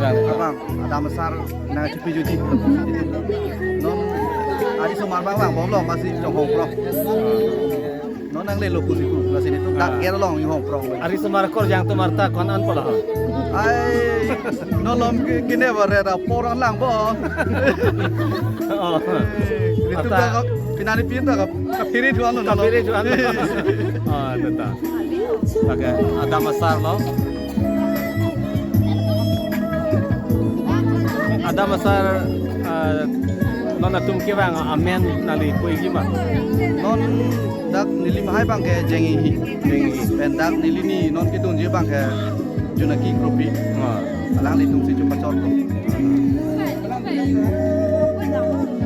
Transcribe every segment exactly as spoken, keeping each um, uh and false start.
Abang, adam asar nangchepi juji. Non arisomar abang vang bomlo, masi chonghong prong. Non nanglelo pusi pu, masi nelitum dak Ah. ger along inghong prong. Arisomar akorjang atum arta ko-an an pulo? Ai, non lom ke, kene bare ra poran lang bo. Oh. Nelitum Arta. dak ka, pinani pin dak ka, kapiri juan lo. Kapiri juan lo. Oh, teta. Oke, adam asar lo. Adam asar, eh, non atum kevang amen nangli puji ma? Non dak neli mahai abang ke Jeng Inghi. Jeng Inghi. Pen dak neli ni non kedunji abang ke Junaki Kropi. Oh. Alanglitum si chupachor atum.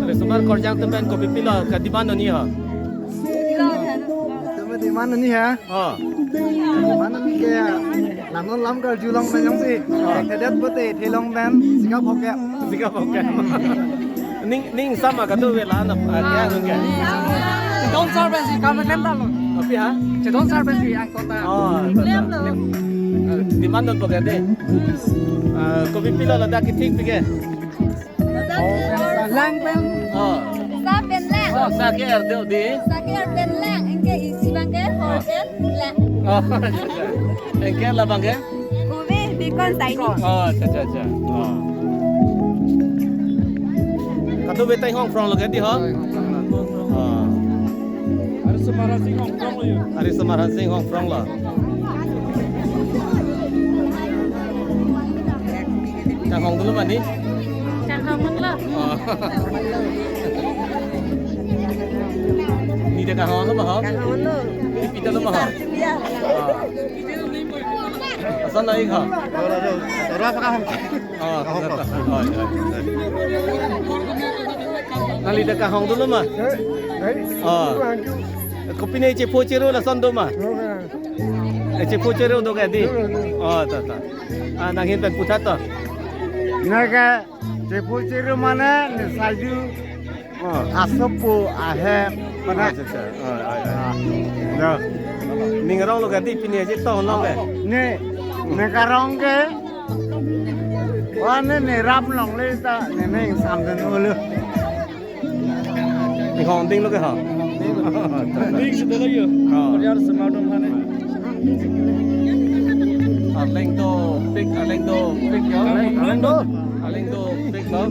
Arisomar akorjang atum pen kopi pilo kedemand nangji ho? Kedemand nangji ha? Oh. Kedemand nangji ke, langnon lam karjulong pen jongsi. Oh. Thedet pote thelong pen, sikap hoke. Sikap hoke. Ning, ning sama kado vela na, ah, kya ho kya? Chedon sar pensi, kamu kan talo. Api ha? Chedon sar pensi, ang kota. Oh, kota. Lem lo. Ah, demand non poke de. Ah, kopi pilo ladak kethik pike? Lang pen. Oh. Sa pen lang. Oh, sa ke-er do di. Sa ke-er pen lang. Anke isi abang ke hor pen lang. Oh, acha, acha. Anke labang ke? Kove, bikon, saini. Oh, acha, acha, acha. Oh. Kado beta inghong prong lo ke di ho? Oh. Arisomar Hansing inghong prong lo yo. Arisomar Hansing inghong prong lo. Kanghong dolo ma ni? Kanghong lo. Oh. Ni de kanghong lo ma ho? Kanghong lo. Ni pita lo ma ho? Ya. Oh. Ason lo ik ho? Ora, ora, ora, apa kanghong? Oh, kanghong, kanghong. Oh, ya. Nangli de kanghong dolo ma? Eh, eh. Oh. Kopi ne chepo chero lason do ma? Ora. Eh, chepo chero do ke di? Oh, ta, ta. Ah, nanghin pen puthot to. Neke chepo chero mane ne saju. Oh. Asopo ahem pada. Acha, acha. Oh, oh, oh. Ah. Do. Ning arong lo ke di pini aja to lo ke. Ne, ne karong ke. Wa ne ne rap long le ta ne ne samden ulu. Inghong ding lo ke ha? Ding si dolo yo. Ha. Korea arisomar atum aphan. Arleng dopik, arleng dopik yo. Arleng do. Arleng dopik lo.